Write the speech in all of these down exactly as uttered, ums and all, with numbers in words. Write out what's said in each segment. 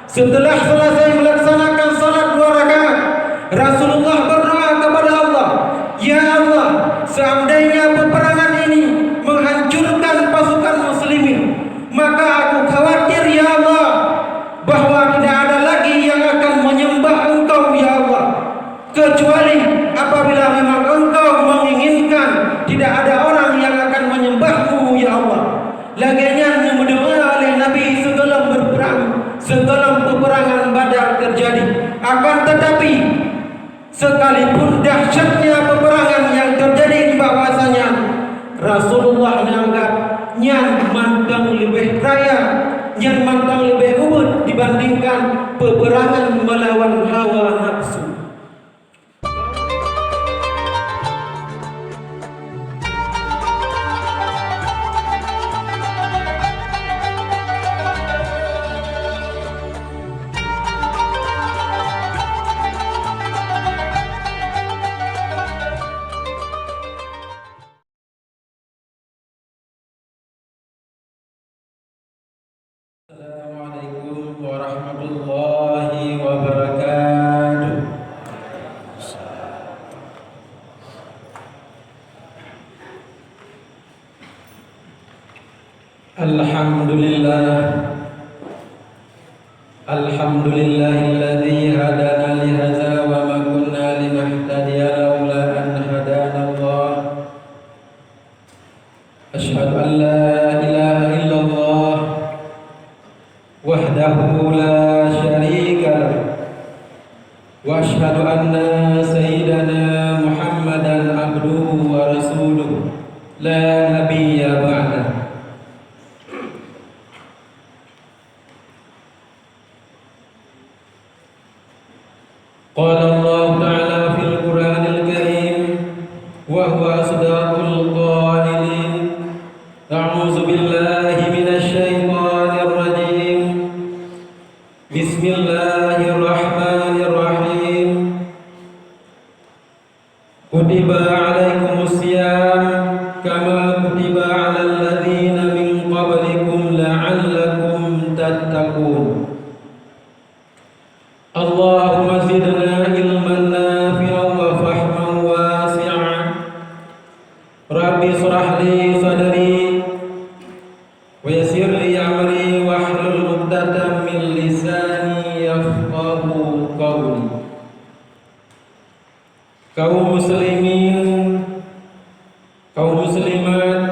Setelah selesai melaksanakan salat dua rakaat, Rasulullah berdoa kepada Allah, "Ya Allah, seandainya peperangan ini menghancurkan pasukan muslimin, maka aku khawatir, ya Allah, bahwa tidak ada lagi yang akan menyembah Engkau, ya Allah." Kecuali apabila memang Engkau menginginkan, tidak ada orang yang akan menyembah-Mu, ya Allah. Lagée nyan nyang meudoá lé Nabi sigohlom beuprang, sigohlom peperangan Badar teujadi. Akan teutapi, sekalipun dahsyatnya peperangan nyang teujadi nibak masa nyan, Rasulullah menganggap nyan mantong leubeh raya, nyan mantong leubeh ubit dibandingkan peperangan melawan hawa nafsu. Assalamualaikum warahmatullahi wabarakatuh. Alhamdulillah. Alhamdulillahilladzi hadana lihadza wa ma kunna linahtadiya laula an hadanallah. Asyhadu an la ilaha illallah wahdahu la syarika lah. Wa asyhadu anna sayyidana Muhammadan abduhu wa rasuluh, la nabiyya ba'dah. Qala Allahu ta'ala fil Qur'anil Karim, wa huwa asdaqul qailin, a'udzu billahi minasy syaithanir rajim. Bismillahirrahmanirrahim. Kutiba alaikumus siyam kama kutiba alal ladzina min qablikum la'allakum tattaqun. Allahumma zidna ilman nafi'an wa fahman wasi'a. Rabbi shrah li sadri wa yassir li amri wahlul 'uqdatam min lisani yafqahu qawli. Kaum muslimin, kaum muslimat,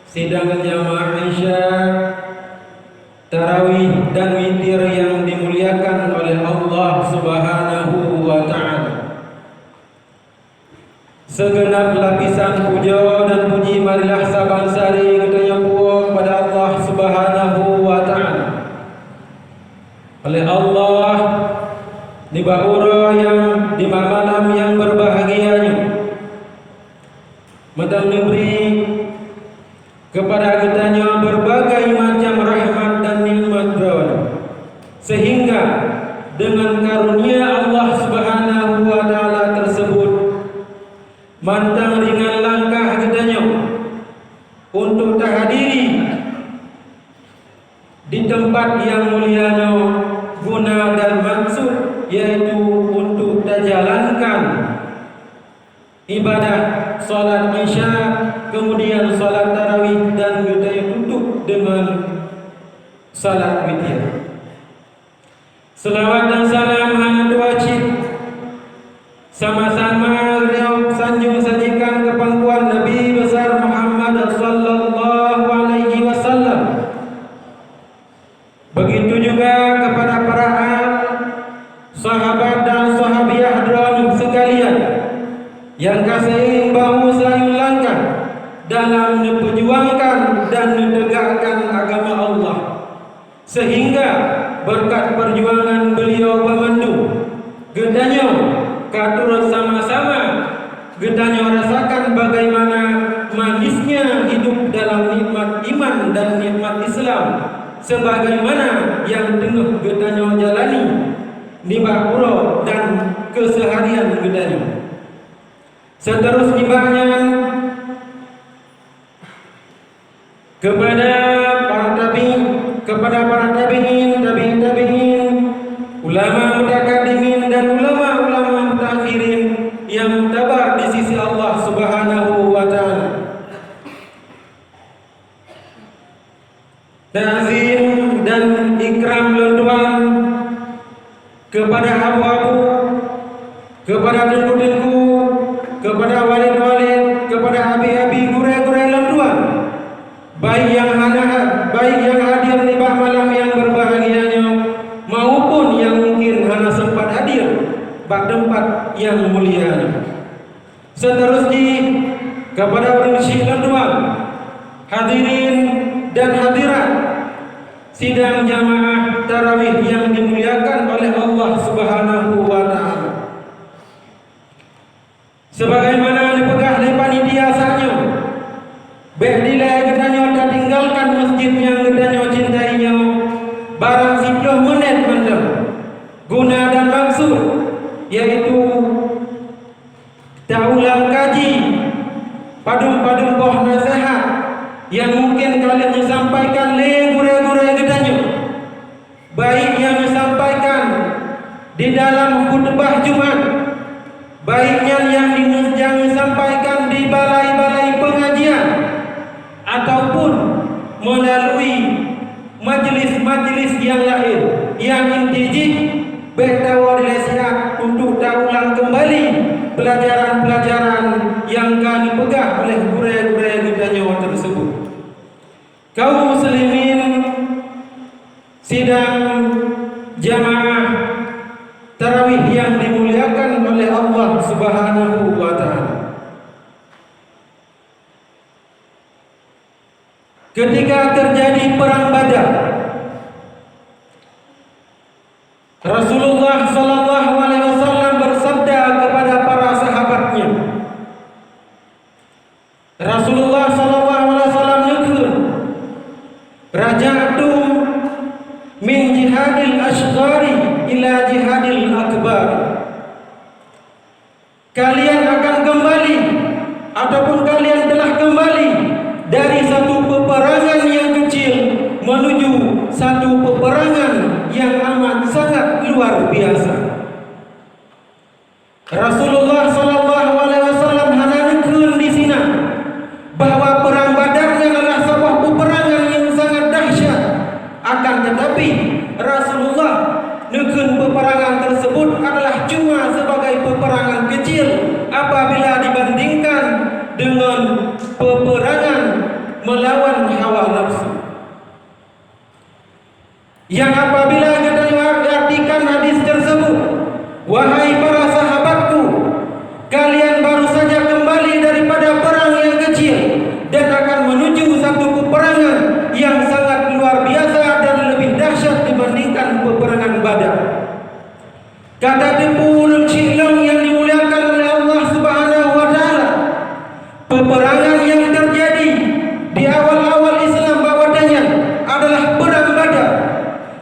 sidang jamaah Isya, tarawih dan witir yang dimuliakan oleh Allah Subhanahu wa Ta'ala. Segenap lapisan pujoe dan puji marilah saban sari geutanyoe puwoe kepada Allah Subhanahu wa Ta'ala. Oleh Allah, nibak uroe nyang di malam nyang berbahagia nyoe, mantong neubri kepada geutanyoe berbagai macam rahmat dan nikmat Droeneuh, sehingga dengan karunia Allah Subhanahu wa Ta'ala tersebut, mantong ringan langkah geutanyoe untuk tahadiri di tempat yang mulia nyoe guna dan maksud, yaitu untuk tajalankan ibadah salat Isya, kemudian salat tarawih dan geutanyoe tutup dengan salat witir. Seulaweuet dan salam hana tuha cit sama-sama geutanyoe sanjong sajikan keu pangkuan Nabi Besar Muhammad sallallahu alaihi wasallam. Begitu juga kepada para al, sahabat dan sahabiah Droeneuh sekalian nyang ka seiring bahu seuyueng langkah dalam neupeujuangkan dan neutegakkan agama Allah, sehingga beureukat peujuangan beuliau banmandum, geutanyoe ka turot sama-sama geutanyoe rasakan bagaimana manisnya hidup dalam nikmat iman dan nikmat Islam, sebagaimana nyang teungoh geutanyoe jalani nibak uroe dan keuseuharian geutanyoe. Seuterus nibak nyan, kepada para tabi-, kepada para tabi'in, tabi'in tabi'in, Lôn tuan, kepada abu-abu, kepada teungku-teungku, kepada walid-walid, kepada abi-abi, gurée-gurée lôn tuan, baik nyang hana, baik nyang hadir nibak malam nyang berbahagia nyoe, maupun nyang mungkin hana sempat hadir bak teumpat nyang mulia nyoe. Seuterus jih, kepada ureuëng syiek lôn tuan, hadirin dan hadirat sidang jamaah tarawih nyang dimuliakan oleh Allah Subhanahu wa Ta'ala. Sebagaimana neupeugah lé panitia saat nyoe, bék dilée geutanyoe tatinggalkan masjid nyang geutanyoe cintai nyoe barang siplôh menit mantong. Guna dan maksud, yaitu taulang kaji padum-padum boh naseuhat nyang mungken ka lheueh jisampaikan lé gurée-gurée geutanyoe, baik nyang jisampaikan di dalam khutbah Jumat, baik nyan nyang di-, nyang jisampaikan di balai-balai peungajian, ataupun meulalui majelis-majelis nyang laén, nyang inti jih bék tawoe dilée siat untuk taulang keumbali peulajaran-peulajaran nyang ka neupeugah oleh gurée-gurée geutanyoe teuseubut. Kaum muslimin sidang jamaah tarawih nyang dimuliakan oleh Allah Subhanahu wa Ta'ala. Ketika terjadi perang Badar, Rasulullah sallallahu alaihi wasallam bersabda kepada para sahabatnya, Rasulullah sallallahu alaihi wasallam neukheun, "Raja'tum min jihadil asghari ila jihadil akbar." Kalian akan kembali, ataupun kalian telah kembali dari satu peperangan yang kecil menuju satu peperangan yang amat sangat luar biasa. Rasulullah sallallahu alaihi wasallam hana neukheun di sinan bahwa Perang Badar nyan adalah saboh peperangan nyang sangat dahsyat. Akan tetapi, Rasulullah neukheun peperangan tersebut adalah cuma sebagai peperangan kecil apabila dibandingkan dengan peperangan melawan hawa nafsu. Yang apabila geutanyoe artikan hadis tersebut, "Wahai para sahabatku, kalian baru saja kembali daripada perang yang kecil dan akan menuju satu peperangan yang sangat luar biasa dan lebih dahsyat dibandingkan peperangan Badar." Ka tateupeue ureuëng syiek lôn nyang dimuliakan oleh Allah Subhanahu wa Ta'ala, peperangan nyang terjadi di awal-awal Islam bak watée nyan adalah Perang Badar,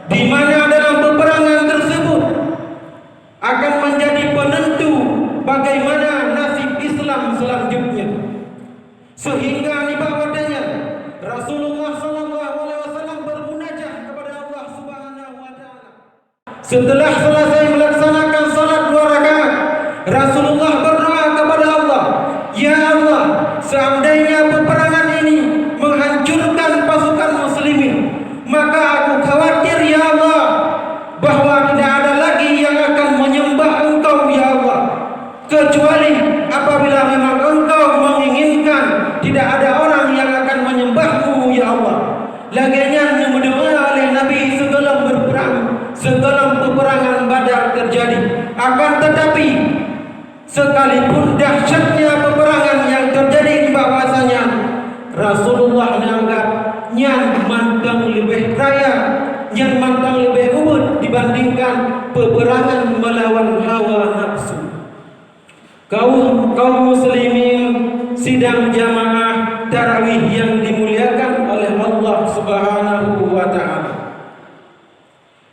di mana dalam peperangan tersebut akan menjadi penentu bagaimana nasib Islam selanjutnya. Sehingga nibak watée nyan, Rasulullah sallallahu alaihi wasallam bermunajah kepada Allah Subhanahu wa Ta'ala. Setelah selesai melaksanakan salat dua rakaat, Rasulullah berdoa kepada Allah, "Ya Allah, seandainya peperangan ini menghancurkan pasukan muslimin, maka aku khawatir, ya Allah, bahwa tidak ada lagi yang akan menyembah Engkau, ya Allah. Kecuali apabila memang Engkau menginginkan, tidak ada orang yang akan menyembah-Mu, ya Allah." Lagée nyan neumeudoá lé Nabi sigohlom beuprang, sigohlom peuperangan Badar teujadi. Akan teutapi, sekalipun dahsyatnya peuperangan nyang teujadi nibak masa nyan, Rasulullah neuanggab nyan mantong leubeh raya, nyan mantong leubeh ubit dibandingkan peuperangan meulawan hawa nafsu. Kaum, kaum muslimin sidang jamaah tarawih yang dimuliakan oleh Allah Subhanahu wa Ta'ala.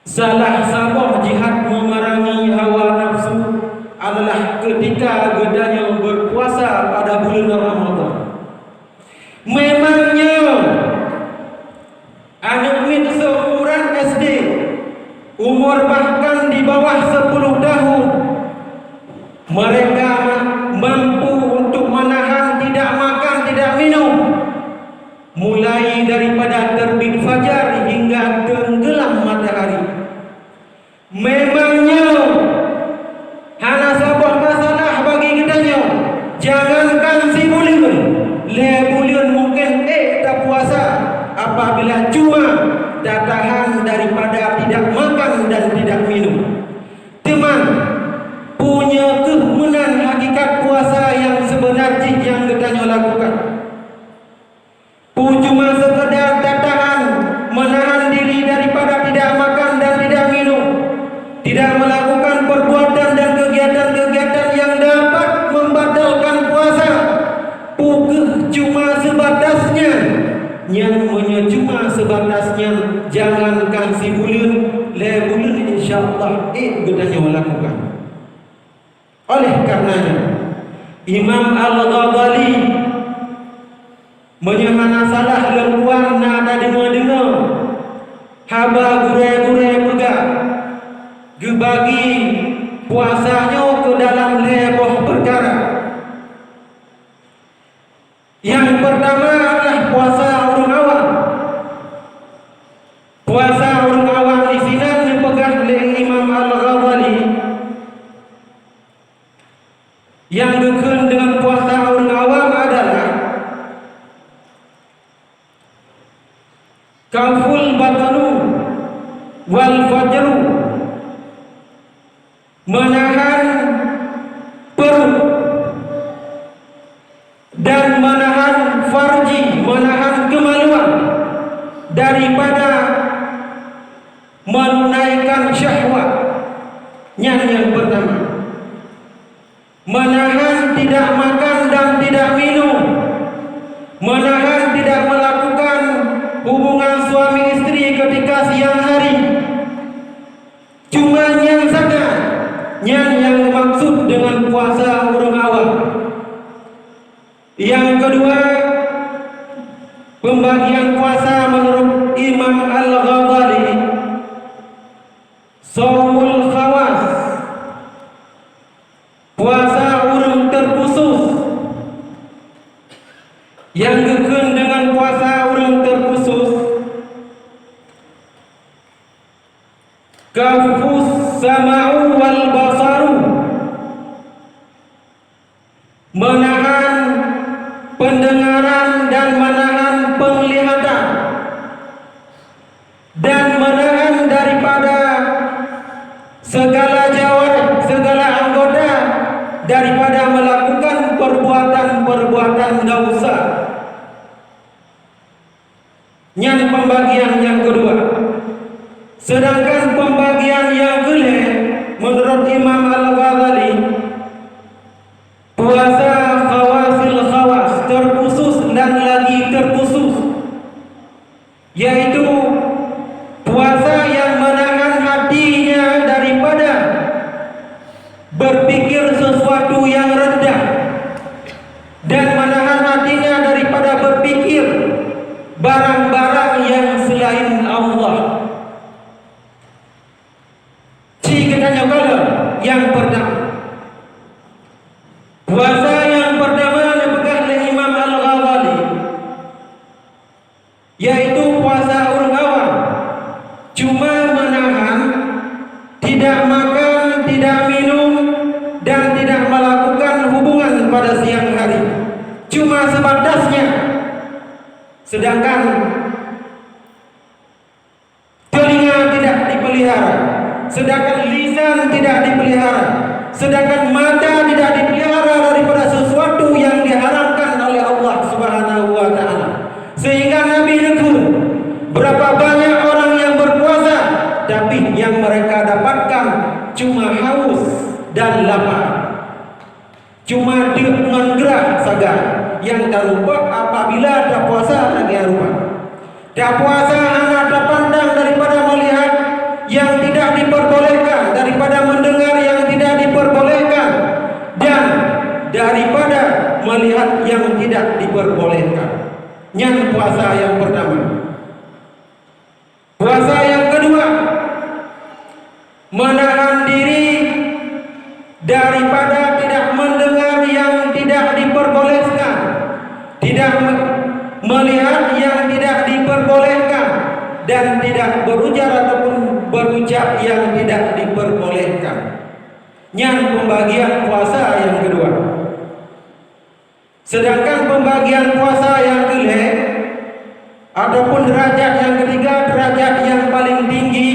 Salah saboh jihad meumerangi hawa nafsu adalah keutika geutanyoe beupuasa pada buleuen Ramadhan. Memang nyoe, aneuëk miet seumuran S D, umur bahkan di bawah sepuluh tahun, mereka ma-, mampu untuk menahan tidak makan, tidak minum, mulai daripada terbit fajar hingga tenggelam matahari. Memang nyoe hana saboh masalah bagi geutanyoe. Jangankan sibuleuen, lhée buleuen mungken ék tapuasa apabila cuma tatahan daripada tidak makan dan tidak minum. Teuma, peue kheueh meunan hakikat puasa nyang seubeuna jih nyang geutanyoe lakukan? Peue cuma seukeudar tatahan, meunahan diri daripada tidak makan dan tidak minum, tidak melakukan perbuatan dan kegiatan-kegiatan yang dapat membatalkan puasa? Peue kheueh cuma seubatas nyan? Nyan meunyoe cuma seubatas nyan, jangankan sibuleuen, lhée buleuen insya Allah ék geutanyoe lakukan. Oleh karenanya, Imam Al-Ghazali, meunyoe hana salah lôn tuan na tadeungoe-deungoe haba gurée-gurée peugah, geubagi puasa nyoe keu dalam lhée boh peukara. Nyang peurtama adalah puasa ureuëng awam. Puasa ureuëng awam disinan neupeugah lé Imam Al-Ghazali, nyang geukheun deungon puasa ureuëng awam adalah kaful batnu wal fajru, meunahan peuruet dan meunahan farji, meunahan keumaluan daripada meununaikan syahwat. Nyan nyang peurtama. Meunahan tidak makan dan tidak minum. Meunahan tidak melakukan hubungan suami istri ketika siang hari. Cuma nyan saja, nyan nyang geumaksud deungon puasa ureuëng awam. Nyang keudua, peumbagian puasa meunurot Imam Al-Ghazali, shaumul khawas, puasa ureuëng teukhusos. Nyang geukheun deungon puasa ureuëng teukhusos, kafus sama'u wal basaru, meunahan peundeungaran dan meunahan peunglihatan, dan meunahan daripada segala jawarih, segala anggota daripada melakukan perbuatan-perbuatan dosa. Nyan pembagian nyang keudua. Sedangkan pembagian nyang keulhée, meunurot Imam Al-Ghazali, puasa khawasil khawas, teukhusos dan lagi teukhusos, yaitu puasa nyang meunahan hatinya daripada berpikir sesuatu nyang rendah dan menahan hatinya daripada berpikir barang-barang nyang selain Allah. Ci geutanyoe kalon nyang peurtama. Puasa nyang peurtama neupeugah lé Imam Al-Ghazali, yaitu puasa ureuëng awam, cuma meunahan tidak makan, tidak minum, dan tidak melakukan hubungan pada siang hari. Cuma sebatasnya. Sedangkan telinga tidak dipelihara, sedangkan lisan tidak dipelihara, sedangkan mata tidak dipelihara daripada sesuatu yang diharamkan oleh Allah Subhanahu wa Ta'ala. Sehingga Nabi neukheun, berapa banyak orang yang berpuasa, tapi yang mereka dapatkan cuma haus dan lapar. Cuma deuk ngon grah sagai nyang tarumpok apabila tapuasa lagée rupa. Tapuasa hana tapandang daripada meulihat nyang tidak diperbolehkan, daripada mendengar nyang tidak diperbolehkan, dan daripada melihat nyang tidak diperbolehkan. Nyan puasa nyang pertama. Puasa nyang keudua, menahan diri daripada tidak mendengar yang tidak diperbolehkan, tidak me-, melihat yang tidak diperbolehkan, dan tidak berujar ataupun berucap nyang tidak diperbolehkan. Nyan pembagian puasa nyang keudua. Sedangkan pembagian puasa nyang keulhèe ataupun derajat nyang keutiga, derajat nyang paling tinggi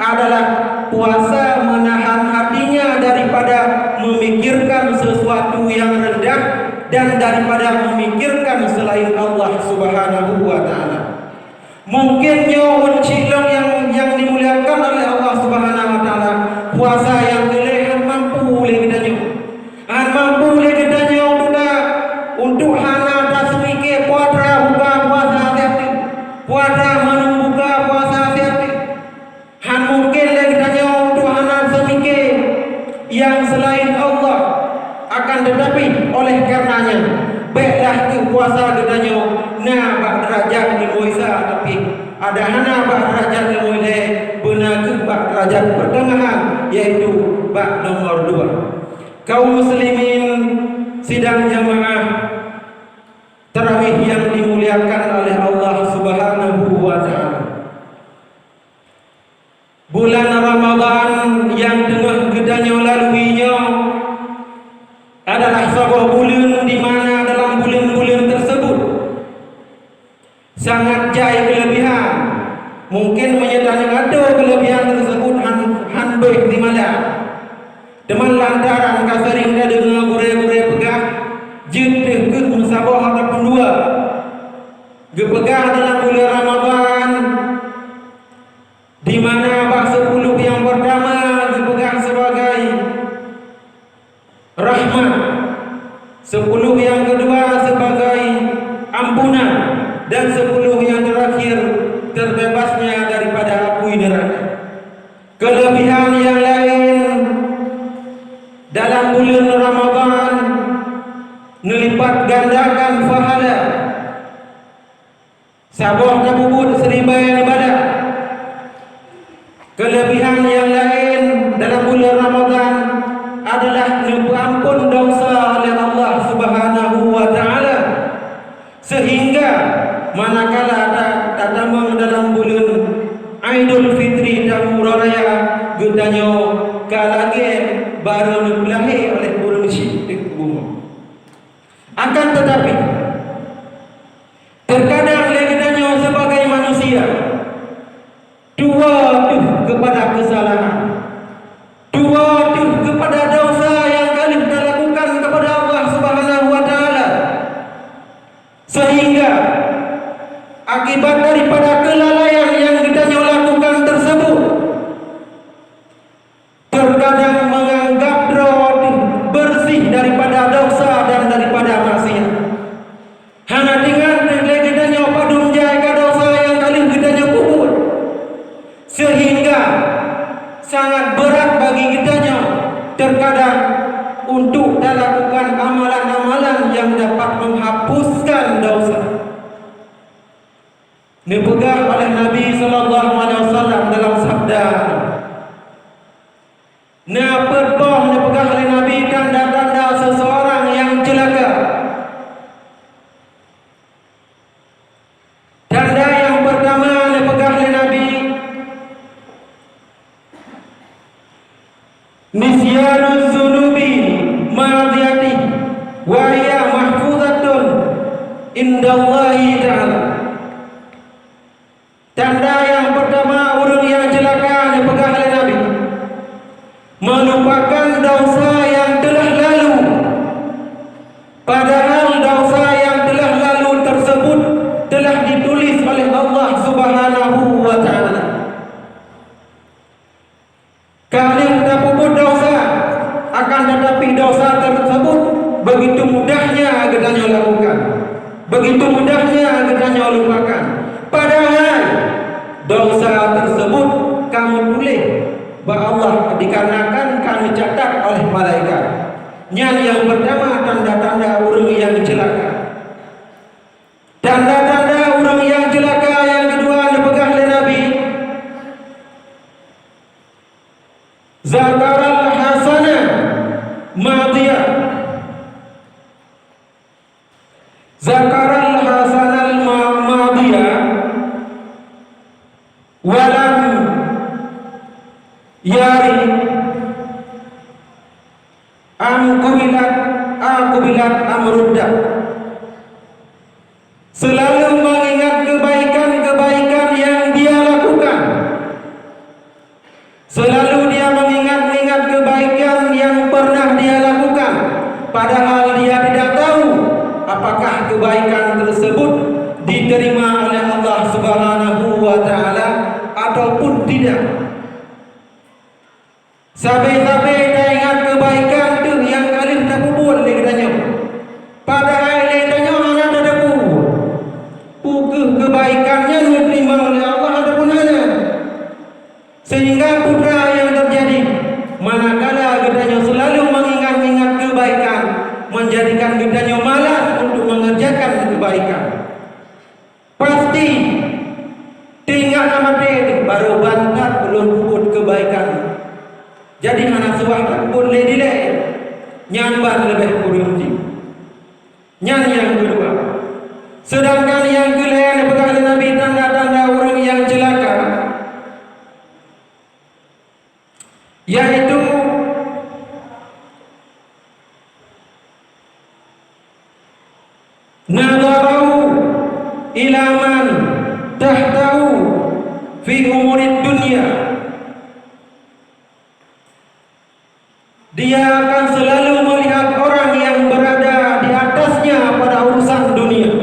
adalah puasa menahan hatinya daripada memikirkan sesuatu yang rendah dan daripada memikirkan selain Allah Subhanahu wa Ta'ala. Mungkin nyoe ureueng syedara nyang, nyang dimuliakan oleh Allah Subhanahu wa Ta'ala, puasa nyang keulhèe han mampu lé geutanyoe. Han mampu lé geutanyoe untuk ta-, untuk hana taseumike puatra buka puasa siat teuk, puatra meunung buka puasa siat teuk. Han mungken lé geutanyoe untuk hana seumike nyang seulaén Allah. Akan teutapi, oleh kareuna nyan, bèklah keu puasa geutanyoe na bak deurajat nyang mulia, tapi ada hana bak deurajat nyang mulia, beuna keu bak deurajat peuteungahan, yaitu bak nomor dua. Kaum muslimin sidang jamaah tarawih nyang dimuliakan oleh Allah Subhanahu wa Ta'ala. Bulan Ramadhan nyang teungoh geutanyoe lalui nyoe adalah saboh buleuen di mana dalam buleuen-buleuen teuseubut sangat jai keuleubihan. Mungken meunyoe tanyoe adoe keuleubihan teuseubut han, han bèk dimala. Teuma lantaran ka seuring tadeungoe gurèe-gurèe peugah, jeuet teuh keuh meusaboh ataupun dua. Geupeugah dalam buleuen Ramadhan, di mana bak sepuluh nyang peurtama geupeugah sibagai rahmat, sepuluh nyang keudua sibagai ampunan, dan sepuluh nyang teurakhir teubeubaih daripada apui neuraka. Keuleubihan nyang laén dalam buleuen Ramadhan neulipat gandakan pahala. Saboh tapeubuet seuribai ibadat. Keuleubihan nyang laén dalam buleuen Ramadhan adalah neupeuampon desya oleh Allah Subhanahu wa Ta'ala, seuhingga manakala ta-, tatamong dalam buleuen Aidul Fitri, Tamu Raya, geutanyoe ka lagèe barô neupeulahé oleh ureueng syiek teuk bumoe. Akan teutapi, teukadang lé geutanyoe sibagai manusia, tuwoe teuh keupada keusalahan, tuwoe teuh keupada desya nyang ka lheueh talakukan keupada Allah Subhanahu wa Ta'ala, seuhingga akibat daripada keulalaian nyang geutanyoe lakukan teuseubut, teukadang meunganggab droe teuh beureuséh daripada desya dan daripada maksiat. Hana teuingat lé geutanyoe padum jai ka desya nyang ka lheueh geutanyoe peubuet, seuhingga sangat beurat bagi geutanyoe teukadang untuk talakukan amalan-amalan nyang dapat meuhapuskan desya. Neupeugah oleh Nabi sallallahu alaihi wasallam dalam sabda, na peuet boh neupeugah lé Nabi tanda-tanda seuseurang nyang ceulaka. Tanda nyang peurtama neupeugah lé Nabi, nisyanuz zunubi madiyati wa hiya mahfuzatun indallahi ta'ala. Tanda nyang peurtama ureueng nyang ceulaka neupeugah lé Nabi, meulupakan desya nyang teulah lalu, padahal desya nyang teulah lalu teuseubut teulah dituléh oleh Allah Subhanahu wa Ta'ala. Ka lheueh tapeubuet desya, akan teutapi desya teuseubut beugitu mudahnya geutanyoe lakukan, beugitu mudahnya geutanyoe lupakan. Padahai desya teuseubut ka meutuléh bak Allah dikarenakan ka neucatat oleh malaikat. Nyan nyang peurtama tanda-tanda ureueng nyang ceulaka. Tanda-tanda ureueng nyang ceulaka nyang keudua neupeugah lé Nabi, zakaral hasanah madiyah. Zakaral hasanal ma-, madiyah walam Yari, am kubilat, a kubilat, am ruddat. Selalu mengingat kebaikan-kebaikan yang dia lakukan. Selalu dia mengingat-ingat kebaikan yang pernah dia lakukan, padahal dia tidak tahu apakah kebaikan tersebut diterima oleh Allah Subhanahu wa Ta'ala ataupun tidak. Sabe-sabe taingat kebaikan teuh nyang ka lheueh tapeubuet lé geutanyoe, padahai lé tanyoe hana tateupeue peu kheueh kebaikan nyan geuteurimong lé Allah ataupun hana. Sehingga peue nyang teujadi, manakala geutanyoe seulalu meungingat-ingat keubaikan, meunjadikan geutanyoe malas untuk meungeurjakan keubaikan. Pasti, teuingat na maté, barô ban that ulôn peubuet keubaikan. Jadi hana suah that peubuet lé dilée, nyan ban leubeh kureueng jih. Nyan nyang keudua. Seudangkan nyang keulhèe neupeugah lé Nabi tanda-tanda ureuëng nyang ceulaka, yaitu, "Nadharahu ila man tahtahu fi umurid dunya." Dia akan selalu melihat orang yang berada di atasnya pada urusan dunia.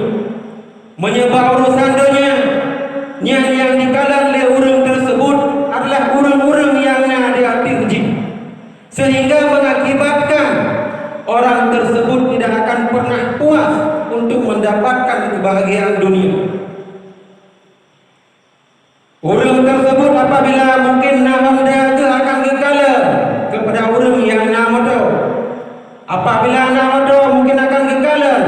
Meunyoe bak urusan donya, nyan nyang dikalon lé ureuëng tersebut adalah ureuëng-ureuëng nyang na di ateueh jih, sehingga mengakibatkan orang tersebut tidak akan pernah puas untuk mendapatkan kebahagiaan dunia. Ureuëng tersebut apabila mungkin na honda, geuh akan geukalon kepada ureuëng nyang na moto. Apabila na moto, mungkin akan geukalon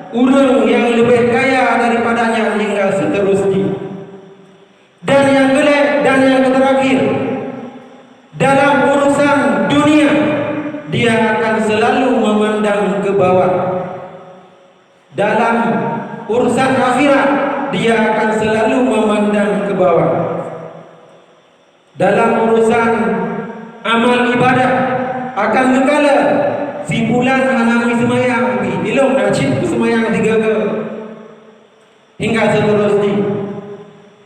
ureuëng nyang leubeh kaya daripadanya hingga seuterus jih. Dan nyang keulhèe dan nyang keuterakhir, dalam urusan dunia, dia akan selalu memandang ke bawah. Dalam urusan akhirat, dia akan selalu memandang ke bawah. Dalam urusan amal ibadah, akan geukalon, "Si pulan hana meuseumayang, ilong na cit meuseumayang sigoe-goe." Hingga seuterus jih.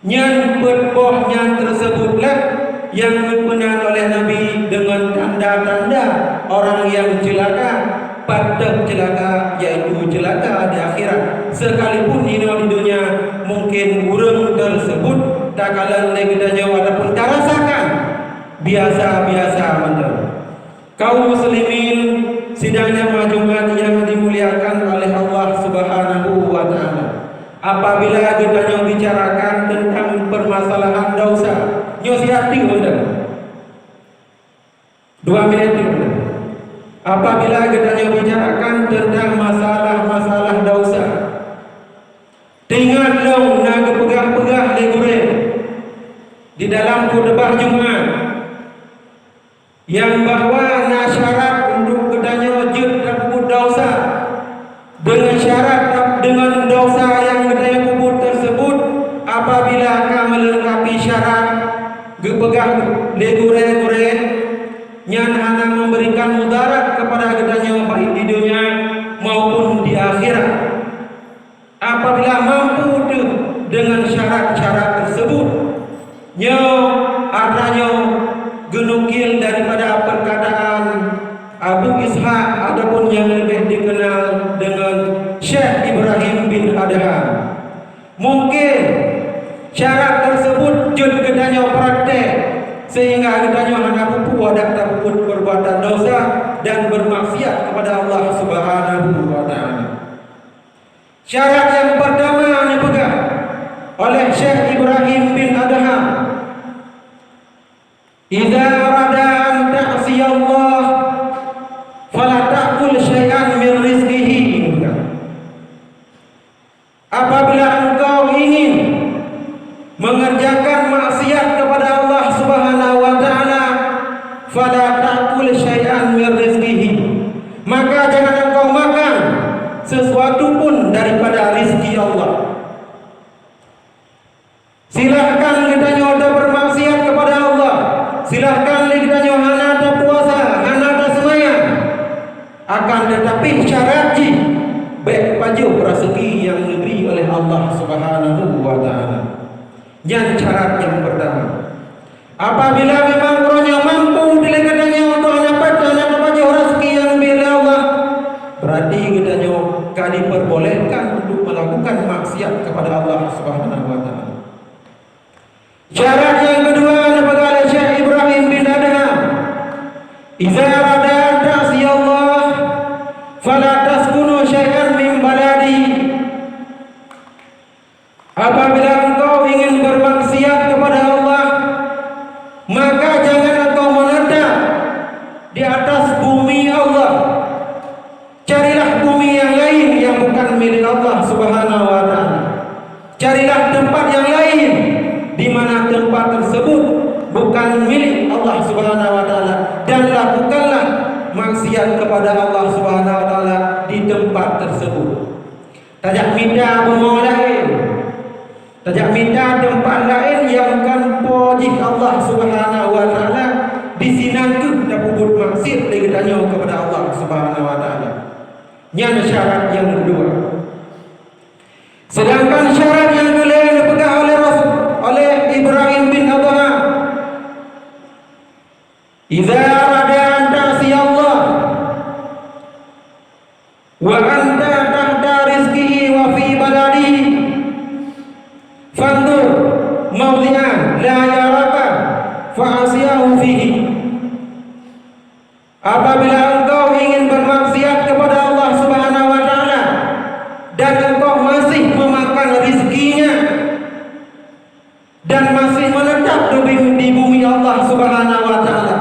Nyan peuet boh nyan teuseubutlah nyang geupeunan oleh Nabi deungon tanda-tanda orang nyang ceulaka, patot ceulaka, yaitu ceulaka di akhirat. Sekalipun inoe di donya mungkin ureuëng teuseubut takalon lé geutanyoe ataupun tarasakan biasa-biasa mantong. Kaum muslimin sidang jamaah Jumat nyang dimuliakan oleh Allah Subhanahu wa Ta'ala, apabila geutanyoe bicarakan tentang permasalahan dosa, nyoe siat teuk mantong. Dua minit teuk mantong. Apabila geutanyoe bicarakan tentang masalah-masalah dosa, teuingat lom na geupeugah-peugah lé gurée di dalam khutubah Jumat, nyang bahwa na syarat untuk geutanyoe jeuet tapeubuet dosa. Deungon syarat tap-, deungon dosa nyang geutanyoe peubuet teuseubut, apabila ka meuleungkapi syarat geupeugah lé gurée-gurée, nyan hana memberikan mudarat kepada geutanyoe baik di donya maupun di akhirat. Apabila mampu teuh deungon syarat-syarat teuseubut, nyoe atra nyoe geunukil daripada peurkataan Abu Ishaq ataupun nyang leubeh dikenal deungon Syekh Ibrahim bin Adham. Mungkin syarat teuseubut jeuet geutanyoe praktek, sehingga geutanyoe hana pupuk adak tapeubuet peurbuatan dosa dan beurmaksiat kepada Allah Subhanahu wa Ta'ala. Syarat nyang peurtama neupeugah oleh Syekh Ibrahim bin Adham, "Idza arada an ta'siyallah, fala ta'kul syai'an min rizqihi." Apabila engkau ingin mengerjakan maksiat kepada Allah Subhanahu wa Ta'ala, "Fala ta'kul syai'an min rizqihi." Maka jangan engkau makan sesuatu pun daripada rizki Allah. Silahkan geutanyoe tabeurmaksiat kepada Allah. Silahkan Bahkan lé geutanyoe hana tapuasa, hana taseumayang, akan teutapi syarat jih bék pajoh raseuki nyang geubri oleh Allah Subhanahu wa Ta'ala. Nyan syarat nyang peurtama. Apabila memang uroe nyoe mampu dilé geutanyoe untuk hana pajoh, hana tapajoh raseuki nyang geubri oleh Allah, berarti geutanyoe ka diperbolehkan untuk melakukan maksiat kepada Allah Subhanahu wa Ta'ala. Syarat nyang keudua neupeugah lé Syekh Ibrahim bin Adham, "Iza arada an ta'siyallah, fala taskunu syai'an min baladi." Apabila engkau ingin bermaksiat kepada Allah, maka jangan engkau menetap di atas bumi Allah. Carilah bumi yang lain yang bukan milik Allah Subhanahu wa Ta'ala. Carilah tempat yang lain di mana tempat tersebut bukan milik Allah Subhanahu wa Ta'ala, dan lakukanlah maksiat kepada Allah Subhanahu wa Ta'ala di tempat tersebut. Tajak mita bumoe laén, tajak mita teumpat laén nyang kon Po jih Allah Subhanahu wa Ta'ala, disinan kheueh tapeubuet maksiat lé geutanyoe kepada Allah Subhanahu wa Ta'ala. Nyan syarat nyang keudua. Sedangkan syarat nyang keulhèe neupeugah oleh Rasul, oleh Ibrahim bin Adham, "Idza arada an ta'siyallah wa anta tahta rizqihi wa fi baladihi, fanzur mawdi'an la yaraka fa'asiyahu fihi." Apabila engkau ingin bermaksiat kepada Allah Subhanahu wa Ta'ala dan engkau masih memakan rizkinya, dan masih menetap di, di bumi Allah Subhanahu wa Ta'ala,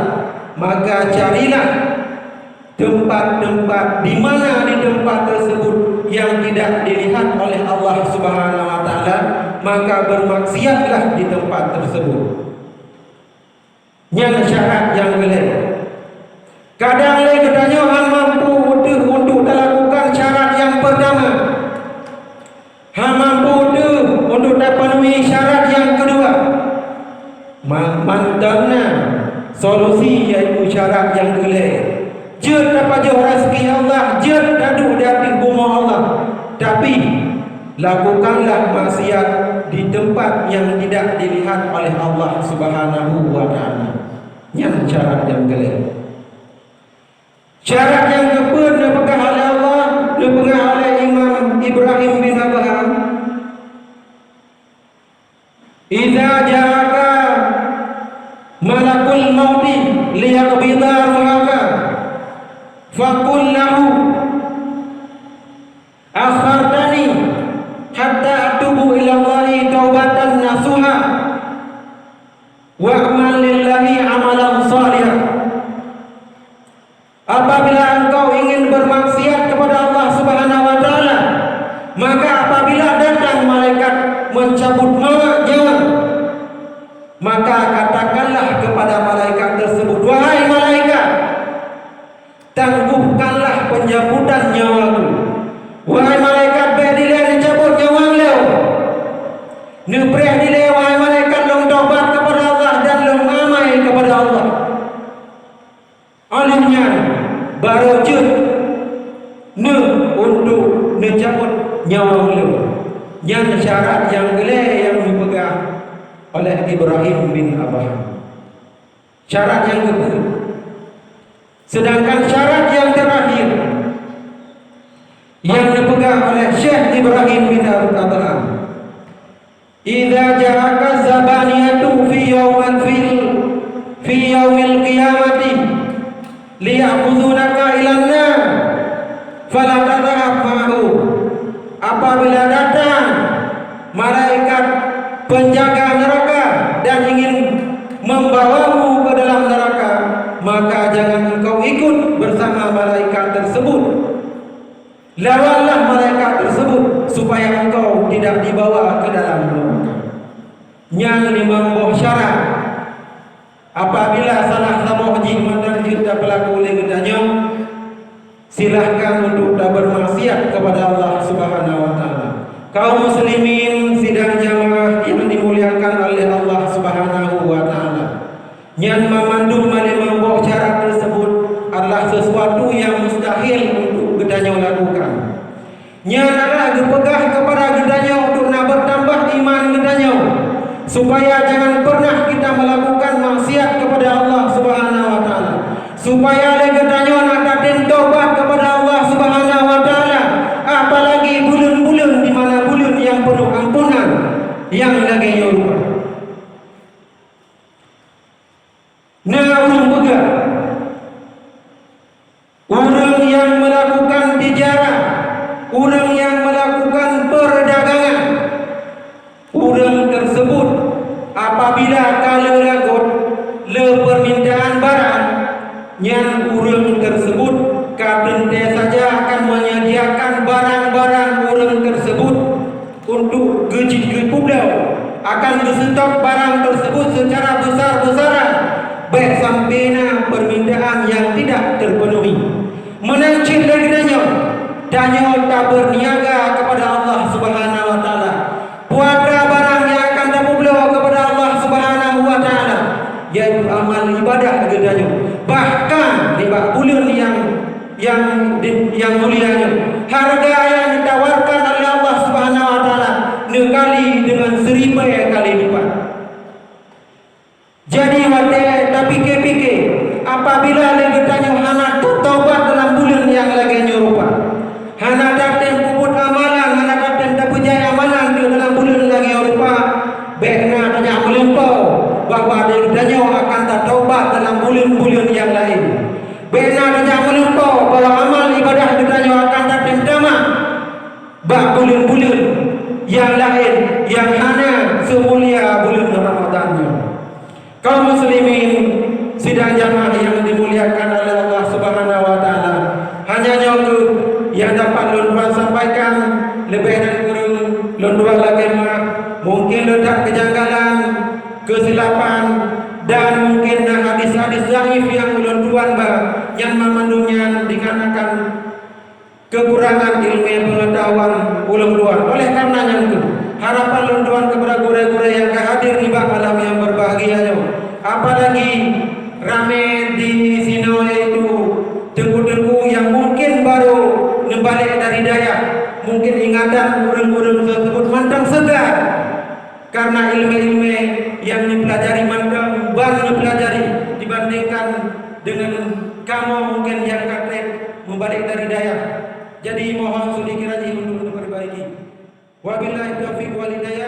maka carilah tempat-tempat di mana di tempat tersebut yang tidak dilihat oleh Allah Subhanahu wa Ta'ala, maka bermaksiatlah di tempat tersebut. Nyan syarat nyang keulhèe. Kadang lé geutanyoe hana mampu teuh untuk talakukan syarat nyang peurtama. Hana mampu teuh untuk tapenuhi syarat nyang keudua. Ma-, mantong na solusi, yaitu syarat nyang keulhèe. Jeuet tapajoh raseuki Allah, jeuet taduek di ateueh bumoe Allah. Tapi, lakukanlah maksiat di tempat nyang tidak dilihat oleh Allah Subhanahu wa Ta'ala. Nyan syarat nyang keulhèe. Syarat nyang keupeuet neupeugah oleh Allah, neupeugah oleh Imam Ibrahim bin Adham, "Idza ja'aka malakul mauti liyaqbida ruhaka, faqul lahu, akhartani hatta atubu ilallahi taubatan nasuha, wa a'mal lillahi amalan shalihan." Apabila engkau ingin bermaksiat kepada Allah Subhanahu wa Ta'ala, maka apabila datang malaikat mencabut nyawa, nyawa, maka katakanlah kepada malaikat tersebut, "Wahai malaikat, tangguhkanlah pencabutan nyawaku. Wahai malaikat, bék dilèe neucabut nyawa lôn. Neupreh dilèe, wahai malaikat, lôn taubat kepada Allah dan lôn amai kepada Allah." Óh lheueh nyan, barô jeuet neuh untuk neucabot nyawa ulôn. Nyan syarat nyang keulhèe nyang geupeugah oleh Ibrahim bin Adham. Syarat nyang keupeuet. Sedangkan syarat nyang teurakhir nyang geupeugah oleh Syekh Ibrahim bin Adham, "Idza ja'aka zabaniyatu fi yaumin fil, fi yaumil qiyamati liya'khudunaka ilan nar, fala tadhhab ma'ahu." Apabila datang malaikat penjaga neraka dan ingin membawamu ke dalam neraka, maka jangan engkau ikut bersama malaikat tersebut. Lawanlah malaikat tersebut supaya engkau tidak dibawa ke dalam neraka. Nyan limong boh syarat. Apabila salah saboh jih mantong jeuet tapeulaku lé geutanyoe, silahkan untuk tabeurmaksiat kepada Allah Subhanahu wa Ta'ala. Kaum muslimin sidang jamaah yang dimuliakan oleh Allah Subhanahu wa Ta'ala, nyan mamang Cuma limong boh syarat tersebut adalah sesuatu yang mustahil untuk geutanyoe lakukan. Nyan adalah geupeugah kepada geutanyoe untuk na bertambah iman geutanyoe, supaya jangan pernah kita melakukan maksiat kepada Allah Subhanahu wa Taala, supaya lé geutanyoe na tatem taubat kepada Allah Subhanahu wa Taala, apalagi buleuen-buleuen di mana buleuen yang penuh ampunan, yang lagée nyoe rupa. Na ureuëng peugah, ureuëng nyang melakukan tijarah, ureuëng nyang melakukan perdagangan, ureuëng tersebut apabila ka le lagot le permintaan barang, nyan ureuëng tersebut ka teuntée saja akan menyediakan barang-barang ureuëng tersebut untuk geujit geupubloe, akan geuseutôt barang tersebut secara besar-besaran, bék sampai na permintaan yang tidak terpenuhi. Meunan cit lé geutanyoe, tanyoe tabeurniaga kepada Allah Subhanahu wa Taala. Puasa barang yang akan tapubloe kepada Allah Subhanahu wa Taala, yaitu amal ibadah geutanyoe. Bahkan nibak buleuen yang yang di, yang mulia nyoe, harga yang ditawarkan oleh Allah Subhanahu wa Taala neukali dengan seribu kali lipat. Jadi watée tapike-pike, apabila lé geutanyoe hana taubat dalam buleuen nyang lagée nyoe rupa, hana tatem peubuet amalan, hana tatem tapeujai amalan di dalam buleuen lagée nyoe rupa, bék na tanyoe meulumpoe bahwa lé geutanyoe akan tataubat dalam buleuen-buleuen nyang laén. Bék na tanyoe meulumpoe bahwa amal ibadah geutanyoe akan tatem tamah bak buleuen-buleuen nyang laén nyang hana seumulia buleuen Ramadhan nyoe. Kaum muslimin sidang jamaah yang dimuliakan oleh Allah Subhanahu wa Taala, hanya nyoe kheueh nyang dapat lôn tuan sampaikan, leubeh dan kureueng lôn tuan lakée meuáh. Mungkin leutak keujanggalan, keusilapan, dan mungkin na hadis-hadis dhaif nyang ulôn tuan ba, nyan banmandum nyan dikarenakan kekurangan ilmu pengetahuan ulôn tuan. Oleh karena nyan kheueh, harapan lôn tuan kepada gurée-gurée nyang ka hadir nibak malam nyang berbahagia nyoe, apalagi ramé di sinoe, yaitu teungku-teungku nyang mungkin baru neubalek dari dayah, mungkin ingatan ureuëng-ureuëng tersebut mantong segar. Karena ilmu-ilmu nyang neupelajari mantong ban neupelajari dibandingkan dengan kamoe mungkin nyang ka treb meubalek dari dayah. Jadi mohon sedikit lagi untuk diperbaiki. Wabillahi taufiq wal hidayah.